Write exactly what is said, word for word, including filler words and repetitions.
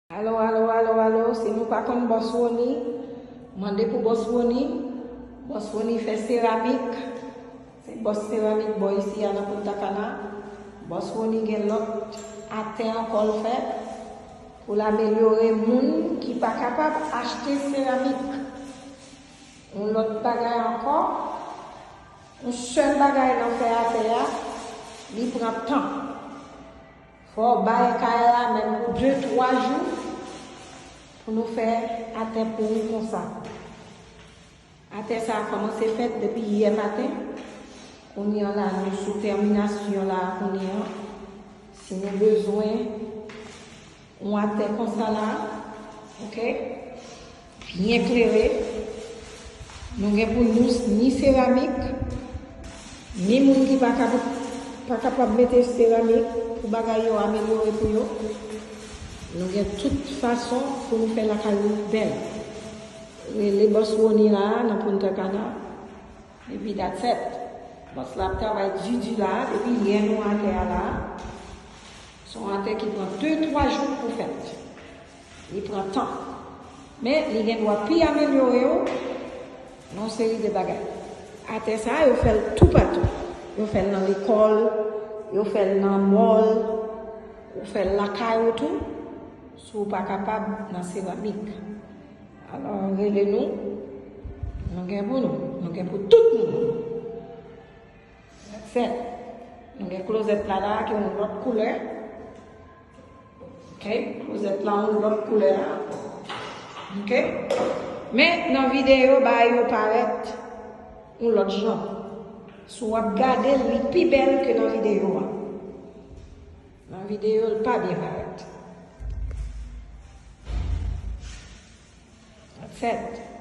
Alo, alo, alo, alo, si nou pa konn Bòs Rony, mande pou Bòs Rony. Bòs Rony fè seramik. Se Bòs Seramik bò isi a nan Punta Cana. Bòs Rony gen lòt atè ankò l fè pou l amelyore moun ki pa kapab achte seramik. Yon lòt bagay ankò, yon sèl bagay nan fè atè a, li pran tan. Fò w bay kay la menm pou de, twa jou pou nou fè atè pou ou konsa. Atè sa a kòmanse fèt depi yè maten. Kounye a la, nou sou tèminasyon la kounye a. Si nou bezwen yon atè konsa la, oke, byen klere, nou gen pou nou ni seramik, ni moun ki pa kapab, pa kapab mete seramik pou bagay yo amelyore pou yo. Nou gen tout fason pou nou fè lakay nou bèl. Rele Bòs Rony la nan Punta Cana. Epi that's it. Bòs la ap travay di di la, epi yè nou atè a la. Se yon atè ki pran de, twa jou pou fèt. Li pran tan. Men li gen dwa pi amelyore yo nan yon seri de bagay. Atè sa a, yo fè l toupatou. Yo fè l nan lekòl, yo fè l nan mòl, yo fè l lakay ou tou, si w pa kapab nan seramik. Alò, rele nou, nou gen pou nou, nou gen pou tout moun. That's it. Nou gen klozèt la la ki yon lòt koulè. Oke, klozèt la yon lòt koulè la. Oke? Men nan videyo, bagay yo parèt yon lòt jan. Si w ap gade l, li pi bèl ke nan videyo a. Nan videyo, l pa byen parèt. That's it.